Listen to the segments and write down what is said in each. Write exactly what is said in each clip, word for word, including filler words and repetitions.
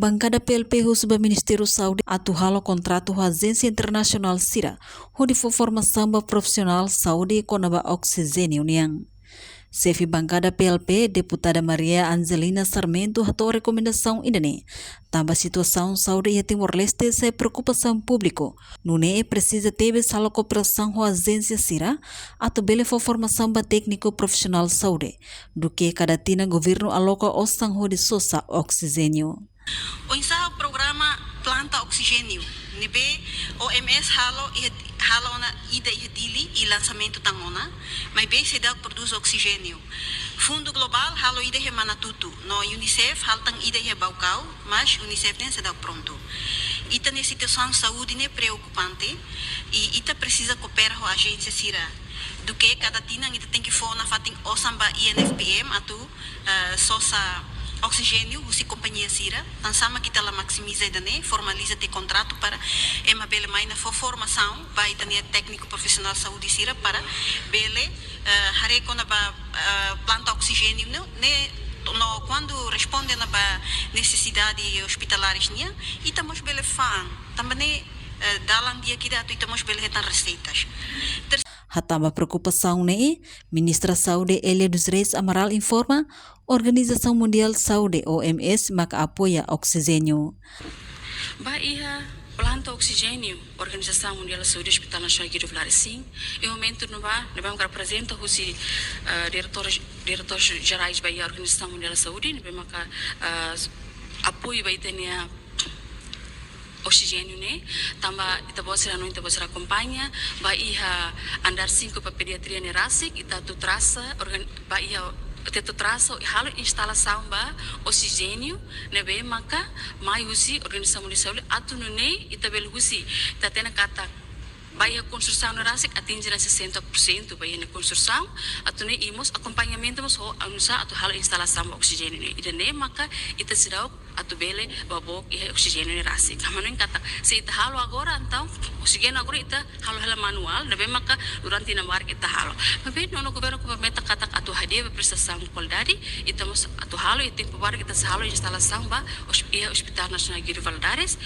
Bankada P L P husu ba Ministériu Saúde atu halo kontratu ho ajénsia internasionál sira hodi fó formasaun ba profisionál saúde kona-ba oksijéniu nian. Xefe Bankada P L P, Deputada Maria Angelina Sarmento hato'o rekomendasaun ida-ne'e, tanba situasaun saúde iha Timor-Leste sai preokupasaun públiku, nune'e presiza tebes halo kooperasaun ho ajénsia sira atu bele fó formasaun ba tékniku profisionál saúde, duké kada tinan governu aloka osan hodi sosa oksijéniu. Oinsá programa planta oksijéniu ne'ebé O M S halo iha, halo ona ida iha Dili i lansamentu tan ona, maibé seidauk prodús oksijéniu. Fundu Globál halo ida iha Manatutu, no UNICEF halo tan ida iha Baucau, mas UNICEF ne'e seidauk prontu. Ita-nia situasaun saúde ne'e preokupante, i ita presiza koopera ho ajénsia sira. Duké kada tinan ita tenke fó nafatin osan ba I N F P M atu, eh, sosa oksijéniu husi kompañia sira. Tansá mak ita la maksimiza ida-ne'e, formaliza tiha kontratu para ema bele mai ona fó formasaun ba ita-nia tékniku profisionál saúde sira para bele, eh, haree kona-ba, eh, planta oksijéniu ne'e, ne'e, no kuandu responde ona ba nesesidade ospitalares nian, ita mós bele fa'an. Tanba ne'e, eh, dalan di'ak ida atu ita mós bele hetan reseitas. Hatán ba preokupasaun ne'e, Ministra Saúde Elia dos Reis Amaral informa, Organizasaun Mundiál Saúde, O M S, maka apoia oksijéniu. Ba iha planta oksijéniu, Organizasaun Mundiál Saúde, Hospital Nasionál Guido Valadares, sin, iha momentu ne'ebá, ne'ebé maka reprezenta husi, eh, diretór, diretór jerais ba iha Organizasaun Mundiál Saúde, ne'ebé maka, eh, apoiu ba ita-nia oksijéniu ne'e, tanba ita-boot sira no ita-boot sira akompaña, ba iha andár cinco ba pediatria ne'e rasik, ita atu trasa, organ-, ba iha, ita atu trasa, halo instalasaun ba oksijéniu, ne'ebé maka mai husi Organizasaun Mundiál Saúde, atu nune'e ita bele husi, ita hatene katak ba iha konstrusaun ne'e rasik atinje ona sessenta por cento ba iha ne'e konstrusaun, atu nune'e i mós akompañamentu mós ho oinsá atu halo instalasaun ba oksijéniu ne'e. Ida-ne'e maka ita seidauk atu bele ba book iha oksijéniu ne'e rasik. Ha'u hanoin katak, se ita halo agora, entaun, oksijéniu agora ita halo hela manuál, ne'ebé maka durante tinan barak ita halo. Maibé, no, no governu kompromete katak atu hadi'a ba prestasaun kualidade, ita mós atu halo, iha tempu badak ita sei halo instalasaun ba os-, iha Hospital Nasionál Guido Valadares.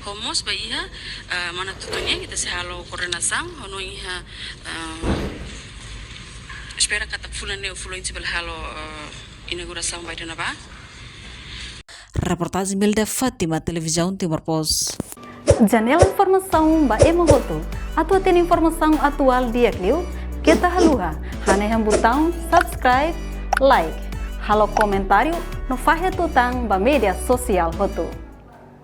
Ho mós ba iha, eh, Manatutu nian ita sei halo koordenasaun, ho no iha, eh, espera katak fulan ne'e, fulan ita sei bele halo, eh, inaugurasaun ba ida-ne'ebá. Reportajen Melda Fátima, Televizaun Timor Post. Janela informasaun ba ema hotu. Atu hatene informasaun atuál di'ak liu, keta haluha hanehan butaun subscribe, like, halo komentáriu no fahe tutan ba média sosiál hotu.